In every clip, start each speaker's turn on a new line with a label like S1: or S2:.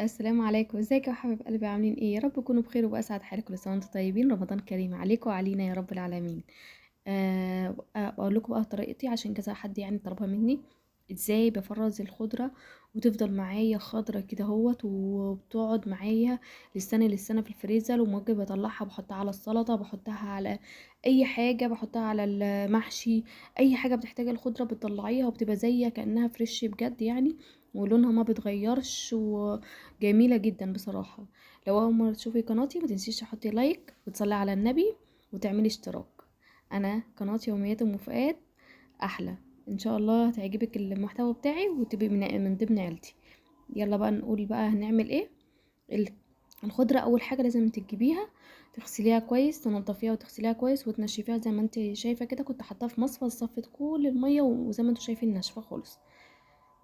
S1: السلام عليكم، ازيك يا حبايب قلبي؟ عاملين ايه؟ يا رب تكونوا بخير وبأسعد حال. كل سنة وانتم طيبين، رمضان كريم عليكم وعلينا يا رب العالمين. اقول لكم بقى طريقتي عشان كذا حد يعني طلبها مني، ازاي بفرز الخضرة وتفضل معايا خضرة كده اهوت، وبتقعد معايا للسنة للسنة في الفريزر، وممكن بطلعها بحطها على السلطة، بحطها على اي حاجة، بحطها على المحشي، اي حاجة بتحتاج الخضرة بتطلعيها وبتبقى زي كانها fresh بجد يعني، ولونها ما بتغيرش وجميلة جدا بصراحة. لو اول مرة تشوفي قناتي ما تنسيش تحطي like وتصلي على النبي وتعملي اشتراك. انا قناة يوميات ام فؤاد احلى، ان شاء الله هتعجبك المحتوى بتاعي وتبقي من ضمن عيلتي. يلا بقى نقول بقى هنعمل ايه. الخضرة اول حاجة لازم تجيبيها تغسليها كويس، تنضفيها وتغسليها كويس وتنشفيها زي ما انت شايفه كده. كنت حاطاها في مصفى صفت كل المية وزي ما انتوا شايفين ناشفة خالص.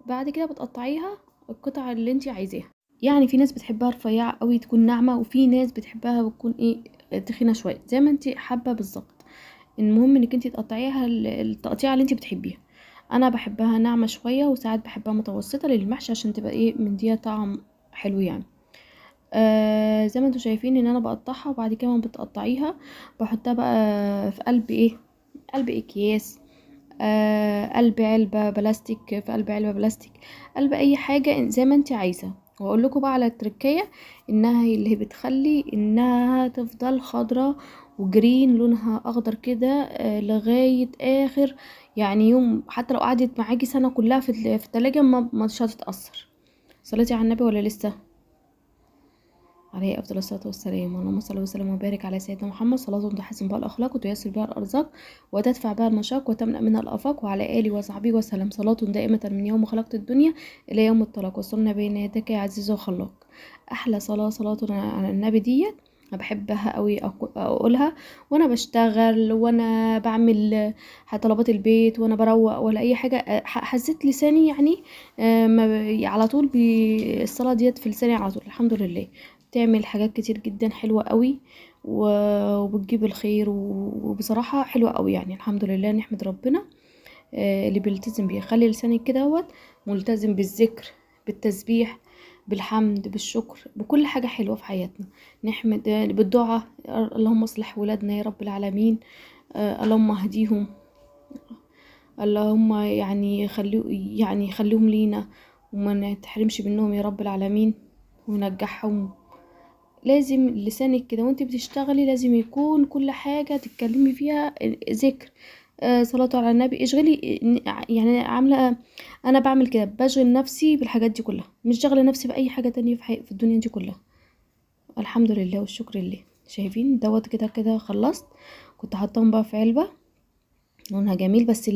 S1: بعد كده بتقطعيها القطع اللي انت عايزاها، يعني في ناس بتحبها رفيعة قوي تكون ناعمة، وفي ناس بتحبها بتكون ايه تخينة شوية، زي ما انت حابة بالظبط. المهم انك انت تقطعيها التقطيعه اللي انت بتحبيها. انا بحبها ناعمة شوية وساعات بحبها متوسطه للمحشي عشان تبقى ايه مديها طعم حلو يعني. زي ما انتوا شايفين ان انا بقطعها، وبعد كده ما بتقطعيها بحطها بقى في قلب ايه، قلب اكياس، قلب علبة بلاستيك، في قلب علبة بلاستيك، قلب اي حاجة زي ما انت عايزه. واقول لكم بقى على التركية انها اللي بتخلي انها تفضل خضرة وجرين، لونها اخضر كده، لغاية اخر يعني يوم، حتى لو قعدت معاكي سنة كلها في التلاجة مش هتتاثر. صليتي على النبي ولا لسه؟ عليه افضل الصلاة والسلام. اللهم صل وسلم وبارك على سيدنا محمد، صلاة تحسن بها الاخلاق وتيسر بها الارزاق وتدفع بها المشاق وتملا منها الافاق، وعلى اله وصحبه وسلم. صلاة دائمة من يوم خلقت الدنيا الى يوم الطلاق، وصلنا بين يديك يا عزيز وخلاق. احلى صلاة صلاة على النبي ديت، انا بحبها قوي اقولها وانا بشتغل وانا بعمل طلبات البيت وانا بروق ولا اي حاجة. حسيت لساني يعني، على طول الصلاة ديت في لساني على طول الحمد لله. بتعمل حاجات كتير جدا حلوة قوي وبتجيب الخير وبصراحة حلوة قوي يعني الحمد لله، نحمد ربنا. اللي بيلتزم بيه خلي لسانك كده اهوت ملتزم بالذكر بالتسبيح بالحمد بالشكر بكل حاجة حلوة في حياتنا. نحمد بالدعاء، اللهم اصلح ولادنا يا رب العالمين، اللهم اهديهم، اللهم خليهم لينا وما نتحرمش منهم يا رب العالمين ونجحهم. لازم لسانك كده وانت بتشتغلي لازم يكون كل حاجة تتكلمي فيها ذكر، صلاة على النبي. اشغلي يعني عاملة، انا بعمل كده بشغل نفسي بالحاجات دي كلها، مش شغلة نفسي بأي حاجة تانية في الدنيا دي كلها. الحمد لله والشكر لله. شايفين دوت كده كده خلصت. كنت حاطاهم بقى في علبة لونها جميل، بس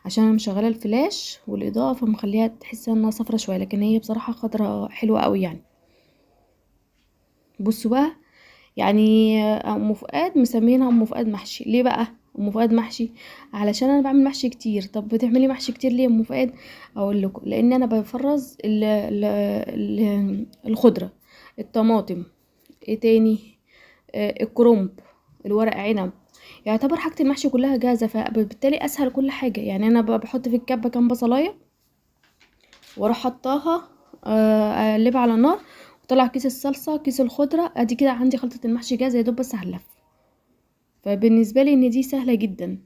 S1: عشان انا مشغلة الفلاش والإضاءة فمخليها تحس انها صفرة شوية، لكن هي بصراحة خضرة حلوة قوي يعني. بصوا بقى، ام فؤاد مسمينها ام فؤاد محشي. ليه بقى ام فؤاد محشي؟ علشان انا بعمل محشي كتير. طب بتعملي محشي كتير ليه يا ام فؤاد؟ اقول لكم، لان انا بفرز الخضرة، الطماطم، ايه تاني، الكرنب، الورق عنب، يعتبر حاجة المحشي كلها جاهزة، فبالتالي اسهل كل حاجة. انا بحط في الكبه كام بصلايه واروح حطاها، اقلبها على النار، وطلع كيس الصلصه كيس الخضرة، ادي كده عندي خلطه المحشي جاهزة، يا دوب بس على اللف. فبالنسبه لي ان دي سهلة جدا.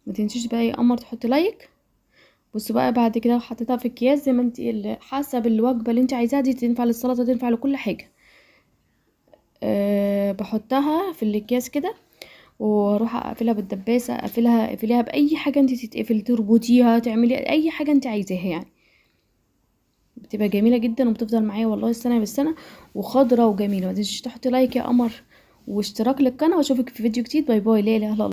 S1: ما تنسيش بقى يا قمر تحطي لايك. بصوا بقى بعد كده حطيتها في اكياس زي ما انت حسب الوجبة اللي انت عايزاها، دي تنفع للسلطة تنفع لكل حاجة. بحطها في الاكياس كده واروح اقفلها بالدباسه، اقفليها باي حاجة انت تتقفل، تربطيها، تعملي اي حاجة انت عايزاها يعني. بتبقى جميلة جدا وبتفضل معايا والله السنة بالسنة، وخضره وجميلة. ما تنسيش تحطي like يا قمر واشتراك للقناة، واشوفك في فيديو جديد. bye bye. لا اله الا الله.